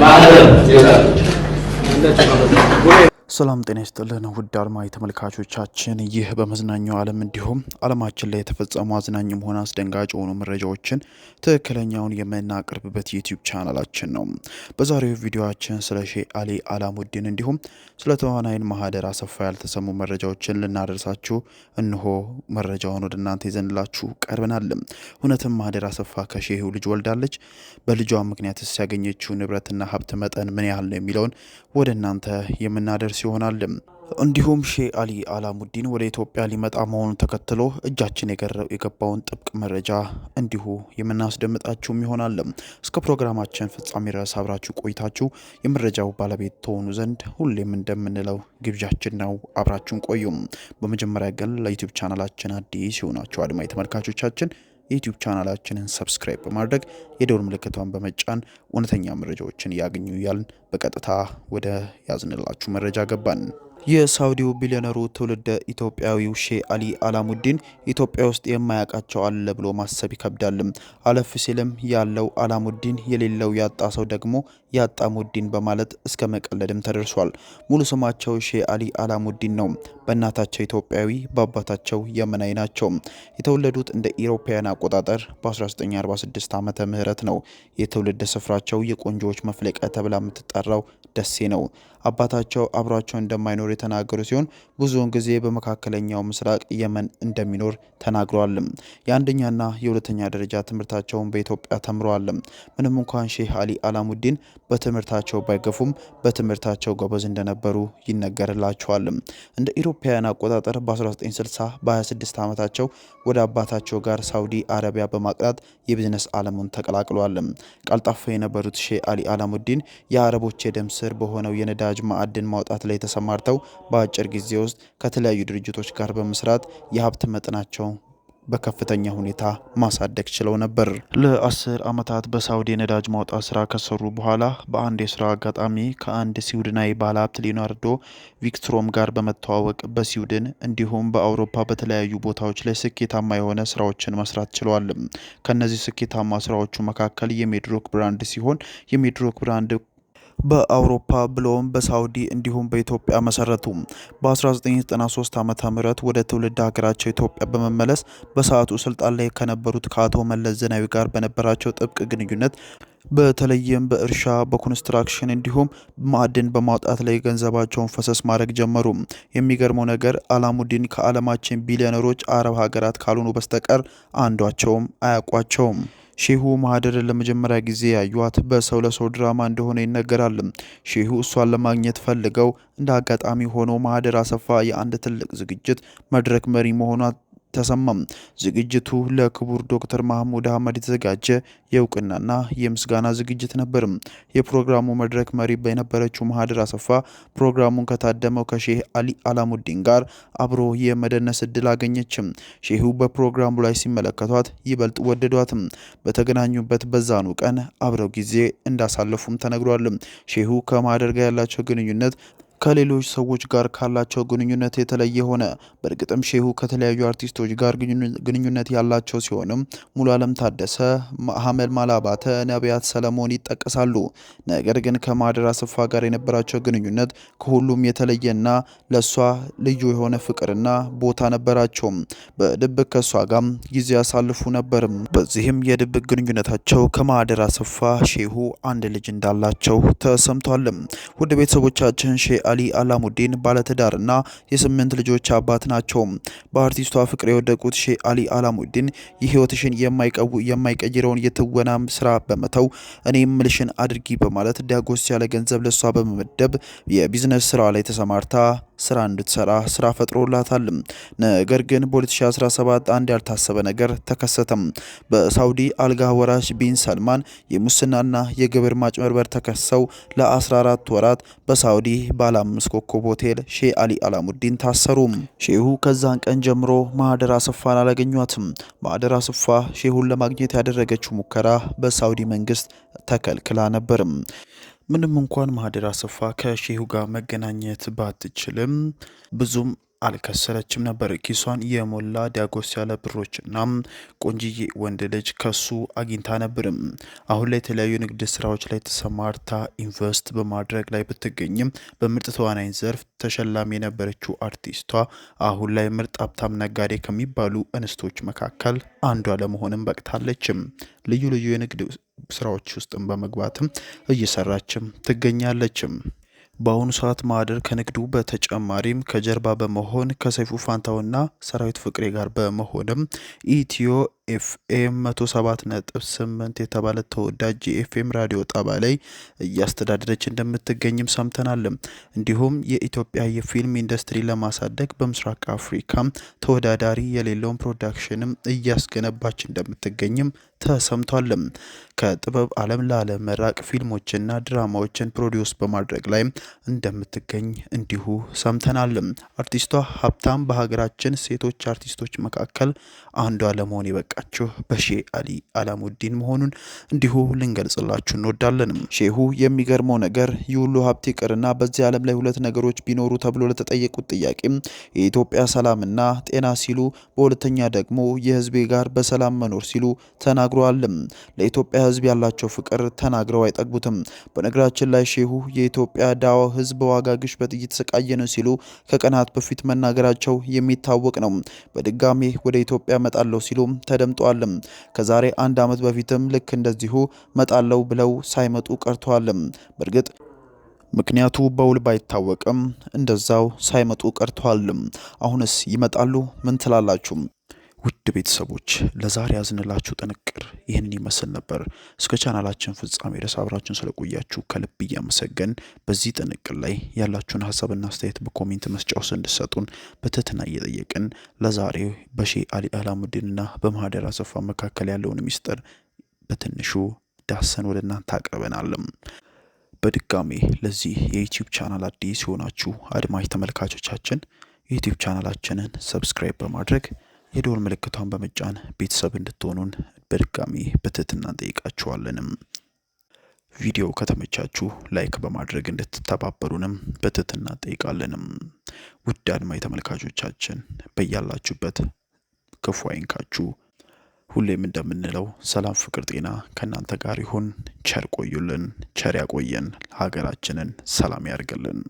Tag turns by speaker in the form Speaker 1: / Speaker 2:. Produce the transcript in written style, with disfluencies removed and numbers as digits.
Speaker 1: ማህደር የታለች?
Speaker 2: ሰላም ጤና ይስጥልን ውድ አድማጭ ተመልካቾቻችን፣ ይህ በመዝናኛው ዓለም እንዲሁም ዓለማችን ላይ የተፈጸሙ አዝናኝም ሆነ አስደንጋጭ የሆኑ መረጃዎችን ትክክለኛውን የምናቀርብበት ዩቲዩብ ቻናላችን ነው። በዛሬው ቪዲዮአችን ስለ ሼህ አሊ አላሙዲን እንዲሁም ስለ ተዋናይን ማህደር አሰፋ ያልተሰሙ መረጃዎችን ልናደርሳችሁ እነሆ መረጃውን ወደ እናንተ ይዘንላችሁ ቀርበናል። እውነትም ማህደር አሰፋ ከሼሁ ልጅ ወልዳለች? በልጇ ምክንያትስ ያገኘችው ንብረትና ሀብት መጠን ምን ያህል ነው የሚለውን ወደ እናንተ የምናደርስ ይሆናል። እንዲሁም ሼህ አሊ አላሙዲን ወደ ኢትዮጵያ ሊመጣ መሆኑን ተከትሎ እጃችን የገባውን ጥብቅ መረጃ እንዲሁ የምናስደምጣችሁም ይሆናል። እስከ ፕሮግራማችን ፍጻሜ ድረስ አብራችሁ ቆይታችሁ የመረጃው ባለቤት ተሆኑ ዘንድ ሁሌም እንደምንለው ግብዣችን ነው። አብራችሁን ቆዩም። በመጀመሪያ ግን ለዩቲዩብ ቻናላችን አዲስ የሆናችሁ አድማጭ ተመልካቾቻችን የዩቲዩብ ቻናላችንን subscribe በማድረግ የደውል ምልክቷን በመጫን እውነተኛ መረጃዎችን ያግኙ እያልን በቀጥታ ወደ ያዝንላችሁ መረጃ ገባን። የሳውዲው ቢሊዮነሩ ትውልደ ኢትዮጵያዊው ሼህ አሊ አላሙዲን ኢትዮጵያ ውስጥ የማያውቃቸው አለ ብሎ ማሰብ ይከብዳልም። አለፍ ሲልም ያለው አላሙዲን የሌለው ያጣ ሰው ደግሞ ያጣሙዲን በማለት እስከ መቀለድም ተደርሷል። ሙሉ ስማቸው ሼህ አሊ አላሙዲን ነው። በእናታቸው ኢትዮጵያዊ በአባታቸው የመናዊ ናቸው። የተወለዱት እንደ ኢሮፓውያን አቆጣጠር በ1946 ዓመተ ምህረት ነው። የትውልድ ስፍራቸው የቆንጆዎች መፍለቂያ ተብላ የምትጠራው ደሴ ነው። አባታቸው አብሯቸው እንደማይኖር የተናገሩ ሲሆን ብዙውን ጊዜ በመካከለኛው ምስራቅ የመን እንደሚኖር ተናግረዋል። የአንደኛና የሁለተኛ ደረጃ ትምህርታቸውን በኢትዮጵያ ተምረዋል። ምንም እንኳን ሼህ አሊ አላሙዲን በትምህርታቸው ባይገፉም በትምህርታቸው ጎበዝ እንደነበሩ ይነገርላቸዋል። እንደ ኢሮፓውያን አቆጣጠር በ1960 በ26 ዓመታቸው ወደ አባታቸው ጋር ሳውዲ አረቢያ በማቅናት የቢዝነስ ዓለሙን ተቀላቅለዋል። ቀልጣፋ የነበሩት ሼህ አሊ አላሙዲን የአረቦች የደም ስር በሆነው የነዳጅ ማዕድን ማውጣት ላይ ተሰማርተው በአጭር ጊዜ ውስጥ ከተለያዩ ድርጅቶች ጋር በመስራት የሀብት መጠናቸው በከፍተኛ ሁኔታ ማሳደግ ችለው ነበር። ለ10 ዓመታት በሳውዲ የነዳጅ ማውጣት ስራ ከሰሩ በኋላ በአንድ የስራ አጋጣሚ ከአንድ ስዊድናዊ ባለሀብት ሊዮናርዶ ቪክትሮም ጋር በመተዋወቅ በስዊድን እንዲሁም በአውሮፓ በተለያዩ ቦታዎች ላይ ስኬታማ የሆነ ስራዎችን መስራት ችለዋል። ከነዚህ ስኬታማ ስራዎቹ መካከል የሚድሮክ ብራንድ ሲሆን የሚድሮክ ብራንድ በአውሮፓ ብሎም በሳውዲ እንዲሁም በኢትዮጵያ መሰረቱ። በ1993 ዓ ም ወደ ትውልድ ሀገራቸው ኢትዮጵያ በመመለስ በሰዓቱ ስልጣን ላይ ከነበሩት ከአቶ መለስ ዜናዊ ጋር በነበራቸው ጥብቅ ግንኙነት በተለይም በእርሻ፣ በኮንስትራክሽን እንዲሁም ማዕድን በማውጣት ላይ ገንዘባቸውን ፈሰስ ማድረግ ጀመሩ። የሚገርመው ነገር አላሙዲን ከዓለማችን ቢሊዮነሮች አረብ ሀገራት ካልሆኑ በስተቀር አንዷቸውም አያውቋቸውም። ሼሁ ማህደርን ለመጀመሪያ ጊዜ ያዩት በሰው ለሰው ድራማ እንደሆነ ይነገራል። ሼሁ እሷን ለማግኘት ፈልገው እንደ አጋጣሚ ሆኖ ማህደር አሰፋ የአንድ ትልቅ ዝግጅት መድረክ መሪ መሆኗ ተሰማም። ዝግጅቱ ለክቡር ዶክተር ማህሙድ አህመድ የተዘጋጀ የእውቅናና የምስጋና ዝግጅት ነበር። የፕሮግራሙ መድረክ መሪ የነበረችው ማህደር አሰፋ ፕሮግራሙን ከታደመው ከሼህ አሊ አላሙዲን ጋር አብሮ የመደነስ እድል አገኘችም። ሼሁ በፕሮግራሙ ላይ ሲመለከቷት ይበልጥ ወደዷትም። በተገናኙበት በዛኑ ቀን አብረው ጊዜ እንዳሳለፉም ተነግሯል። ሼሁ ከማህደር ጋር ያላቸው ግንኙነት ከሌሎች ሰዎች ጋር ካላቸው ግንኙነት የተለየ ሆነ። በእርግጥም ሼሁ ከተለያዩ አርቲስቶች ጋር ግንኙነት ያላቸው ሲሆንም ሙሉ አለም ታደሰ፣ ሐመልማል አባተ፣ ነቢያት ሰለሞን ይጠቀሳሉ። ነገር ግን ከማህደር አሰፋ ጋር የነበራቸው ግንኙነት ከሁሉም የተለየና ለእሷ ልዩ የሆነ ፍቅርና ቦታ ነበራቸው። በድብቅ ከእሷ ጋር ጊዜ ያሳልፉ ነበር። በዚህም የድብቅ ግንኙነታቸው ከማህደር አሰፋ ሼሁ አንድ ልጅ እንዳላቸው ተሰምቷል። ውድ ቤተሰቦቻችን ሼህ አሊ አላሙዲን ባለትዳርና የ8 ልጆች አባት ናቸው። በአርቲስቷ ፍቅር የወደቁት ሼህ አሊ አላሙዲን የህይወትሽን የማይቀይረውን የትወና ስራ በመተው እኔ ምልሽን አድርጊ በማለት ዳጎስ ያለ ገንዘብ ለሷ በመመደብ የቢዝነስ ስራ ላይ ተሰማርታ ስራ እንድትሰራ ስራ ፈጥሮላታል። ነገር ግን በ2017 አንድ ያልታሰበ ነገር ተከሰተም። በሳውዲ አልጋ ወራሽ ቢን ሰልማን የሙስናና የግብር ማጭበርበር ተከሰው ለ14 ወራት በሳውዲ ባለ 5 ኮከብ ሆቴል ሼህ አሊ አላሙዲን ታሰሩ። ሼሁ ከዛን ቀን ጀምሮ ማህደር አሰፋን አላገኟትም። ማህደር አሰፋ ሼሁን ለማግኘት ያደረገችው ሙከራ በሳውዲ መንግስት ተከልክላ ነበር። ምንም እንኳን ማህደር አሰፋ ከሼሁ ጋር መገናኘት ባትችልም ብዙም አልከሰለችም ነበር። ኪሷን የሞላ ዳጎስ ያለ ብሮችና ቆንጅዬ ወንድ ልጅ ከሱ አግኝታ ነበርም። አሁን ላይ የተለያዩ ንግድ ስራዎች ላይ ተሰማርታ invest በማድረግ ላይ ብትገኝም በምርጥ ተዋናኝ ዘርፍ ተሸላሚ የነበረችው አርቲስቷ አሁን ላይ ምርጥ ሀብታም ነጋዴ ከሚባሉ እንስቶች መካከል አንዷ ለመሆንም በቅታለችም። ልዩ ልዩ የንግድ ስራዎች ውስጥም በመግባትም እየሰራችም ትገኛለችም። በአሁኑ ሰዓት ማህደር ከንግዱ በተጨማሪም ከጀርባ በመሆን ከሰይፉ ፋንታውና ሰራዊት ፍቅሬ ጋር በመሆንም ኢትዮ ኤፍኤም 107.8 የተባለ ተወዳጅ የኤፍኤም ራዲዮ ጣቢያ ላይ እያስተዳደረች እንደምትገኝም ሰምተናል። እንዲሁም የኢትዮጵያ የፊልም ኢንዱስትሪ ለማሳደግ በምስራቅ አፍሪካ ተወዳዳሪ የሌለውን production ም እያስገነባች እንደምትገኝም ተሰምቷል። ከጥበብ ዓለም ላለመራቅ ፊልሞችና ድራማዎችን produce በማድረግ ላይ እንደምትገኝ እንዲሁ ሰምተናል። አርቲስቷ ሀብታም በሀገራችን ሴቶች አርቲስቶች መካከል አንዷ ለመሆን የበቃችው በሼህ አሊ አላሙዲን መሆኑን እንዲሁ ልንገልጽላችሁ እንወዳለን። ሼሁ የሚገርመው ነገር ይህ ሁሉ ሀብት ይቅርና በዚህ ዓለም ላይ ሁለት ነገሮች ቢኖሩ ተብሎ ለተጠየቁት ጥያቄ የኢትዮጵያ ሰላምና ጤና ሲሉ፣ በሁለተኛ ደግሞ የህዝቤ ጋር በሰላም መኖር ሲሉ ተናግረዋል። ለኢትዮጵያ ህዝብ ያላቸው ፍቅር ተናግረው አይጠግቡትም። በነገራችን ላይ ሼሁ የኢትዮጵያ ዳዋ ህዝብ በዋጋ ግሽበት እየተሰቃየ ነው ሲሉ ከቀናት በፊት መናገራቸው የሚታወቅ ነው። በድጋሜ ወደ ኢትዮጵያ መጣለው ሲሉ ተደምጠዋል። ከዛሬ አንድ ዓመት በፊትም ልክ እንደዚሁ መጣለው ብለው ሳይመጡ ቀርተዋል። በእርግጥ ምክንያቱ በውል ባይታወቅም እንደዛው ሳይመጡ ቀርተዋል። አሁንስ ይመጣሉ? ምን ትላላችሁ? ውድ ቤተሰቦች ለዛሬ ያዝንላችሁ ጥንቅር ይህንን ይመስል ነበር። እስከ ቻናላችን ፍጻሜ ድረስ አብራችሁን ስለቆያችሁ ከልብ እያመሰገን በዚህ ጥንቅር ላይ ያላችሁን ሀሳብና አስተያየት በ comment መስጫ ውስጥ እንድሰጡን በትህትና እየጠየቅን ለዛሬ በሼህ አሊ አላሙዲንና በማህደር አሰፋ መካከል ያለውን ሚስጥር በትንሹ ዳሰን ወደ እናንተ አቅርበናል። በድጋሜ ለዚህ የ YouTube channel አዲስ የሆናችሁ አድማጭ ተመልካቾቻችን የ YouTube ቻናላችንን subscribe በማድረግ የደወል ምልክቷን በመጫን ቤተሰብ እንድትሆኑን በድጋሚ በትህትና እንጠይቃችኋለንም። ቪዲዮ ከተመቻችሁ like በማድረግ እንድትተባበሩንም በትህትና እንጠይቃለንም። ውድ አድማጭ ተመልካቾቻችን በያላችሁበት ክፉ አይንካችሁ። ሁሌም እንደምንለው ሰላም፣ ፍቅር፣ ጤና ከእናንተ ጋር ይሁን። ቸር ቆዩልን፣ ቸር ያቆየን፣ ሀገራችንን ሰላም ያርግልን።